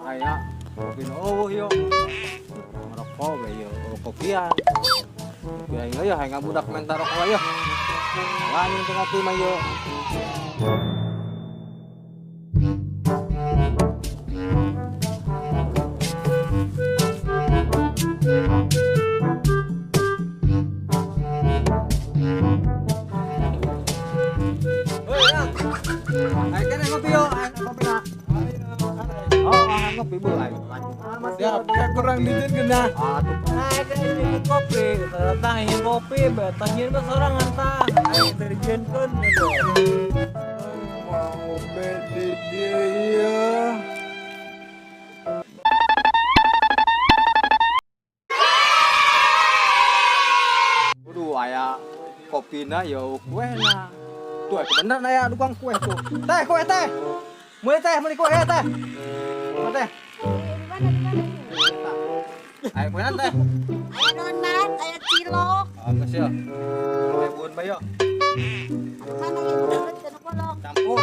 Aya kopi nu eueuh yo. Ngerokok we yo, kopian. Kopi aing yo hayang ngabudak menta rokok yo. Wani teu ngopi mah yo. Hei, Yang. Ayo kene ngopi yo, ayo ngopi na. Oh, ayo ngopi bu, ayo. Siap, kayak kurang dikit kena. Atuh. Nah, kayak sedikit kopi, datang ingin kopi, batang ingin sorangan tah. Ayo terjunkan gitu. Mau bedi dia. Waduh, aya kopina yo kuehna. Tuh, aya bener aya tukang kue tuh. Teh, kue teh. Meuli teh, meuli kue teh. Mana teh? Di mana di mana? Ayo kue teh. Aya donat, aya cilok. Ah, geus yo. Ribuan bae yo. Anu mana ieu donat kana kolok. Campur.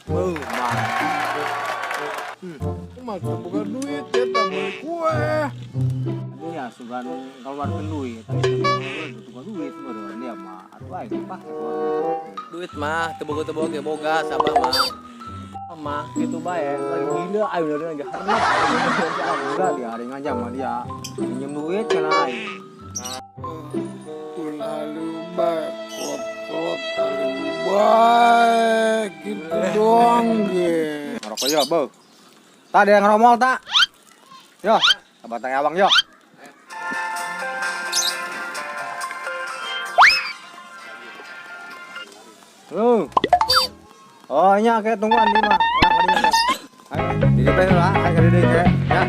Beuh, mah. Mah teu boga duit ya tah meuli kue. Ini ya sugan keluarkan duit, tapi boga duit meureun dia mah. Atuh aing pake keluar duit. Duit mah teu boga-teu boga boga sabah mah. Mah gitu bae, lagi gila aing udah lagi harna. Enggak dia hari ngajak mah dia minjem duit kana aing. Ulah bae, kolot bae gitu doang ge. Ngerokok yo, Beuh. Tak ada yang ngeromol tak? Yo, batang awang yo. Lu. Oh, nya kayak tungguan di mah. Orang kadinya. Ayo, di DP lah, ayo di DP ya.